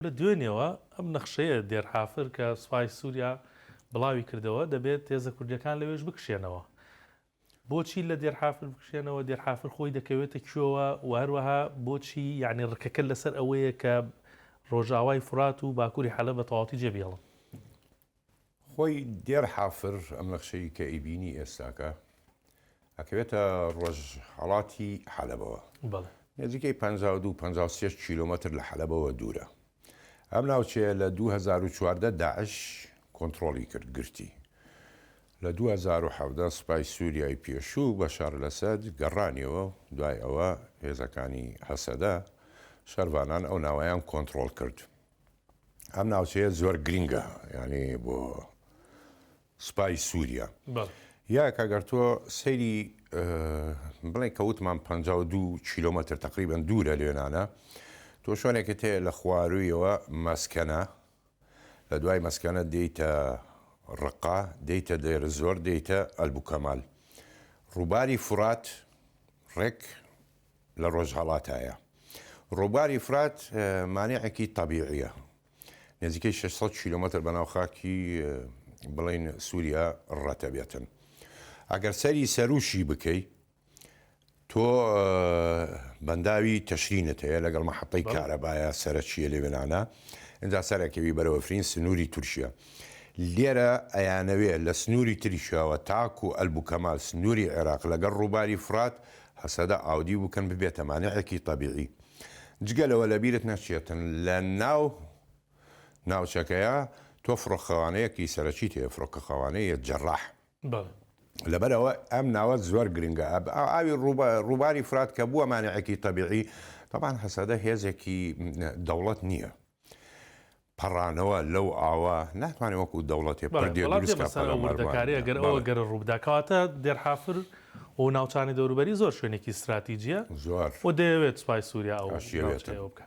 لە دوێنێوە ئەم نەخشەیە دێرحافر کە سوپای سووریا بڵاوی کردەوە، دەبێت هێزە کوردییەکان لەوێش بکشێنەوە. بۆچی لە دێرحافر بکشێنەوە؟ دێرحافر خۆی دەکەوێتە کوێوە و هەروەها بۆچی یانی ڕکەکە لەسەر ئەوەیە کە ڕۆژئاوای فورات و باکووری حەلەب بە تەواوەتی جێ بهێڵن؟ خۆی دێر حافر ئەم نەخشەی کە ئەیبینی ئێستاکە ئەکەوێتە ڕۆژهەڵاتی حەلەبەوە. بەڵێ. نزیکەی 52 53 کیلۆمەتر لە حەلەبەوە دوورە. ئەم ناوچەیە لە 2014 داعش کۆنتڕۆڵی کرد، گرتی. لە 2017 سوپای سووریای پێشوو بەشار ئەسەد گەڕانیەوە، دوای ئەوە هێزەکانی هەسەدە شەرڤانان ئەو ناوەیان کۆنتڕۆڵ کرد. ئەم ناوچەیە زۆر گرینگە یانی بۆ سوپای سووریا یاک ئەگەر تۆ سەیری بڵێ کە وتمان 52 کیلۆمەتر تقریبا دوورە لێنانە تۆ شوێنێکت هەیە لە خواروویەوە مەسکەنە لە دوای مەسکەنە دێیتە ڕقا دێیتە دێرزۆر دێیتە ئەلبوکەمال ڕووباری فورات ڕێک لە ڕۆژهەڵاتایە. ڕووباری فرات مانعێکی تەبیعیە. نزیکەی 600 کیلۆمەتر بەناو خاکی بڵین سووریا ڕەتەبێتن. ئەگەر سەری سەروشی بکەی تۆ بەنداوی تەشرینت هەیە لەگەڵ مەحەتەی کارەبایە سەرەکیە لەوێنانە ئینجا سەرەکەوی بەرەوە فرین سنووری تورکیا لێرە ئەیانەوێ لە سنووری ترکیاوە تاکو ئەلبوکەمال سنووری عێراق لەگەڵ ڕووباری فرات هەسەدە ئاودیو بکەن ببێتە مانعێکی تەبیعی. جگە لەوە لەبیرت نەچێتن لە ناو ناوچەکەیا تۆ فڕۆکخەوانەیەکی سەرەکیت هەیە فڕۆکەخەوانەیە جەراح. بەڵێ. لەبەر ئەوە ئەم ناوە زۆر گرنگە. ئاوی ڕووباری فرات کە بووە مانعێکی تەبیعی، تەبعەن هەسەدە هێزێکی دەوڵەت نییە. پەڕانەوە لەو ئاوە ناتوانێ وەکو دەوڵەتێ بەڵێ پردێ وەڵام دروست دێمە کا سەر ئەو پەلامار وردەکاریە بانە گەر ئەوە بەڵێ. گەر ڕووبدا کەواتە دێرحافر و ناوچانی دەوروبەری زۆر شوێنێکی ستراتیجیە زۆر و دەیەوێت سوپای سوریا ئەو ئاشیەوێتن. ناوچەیە بکا.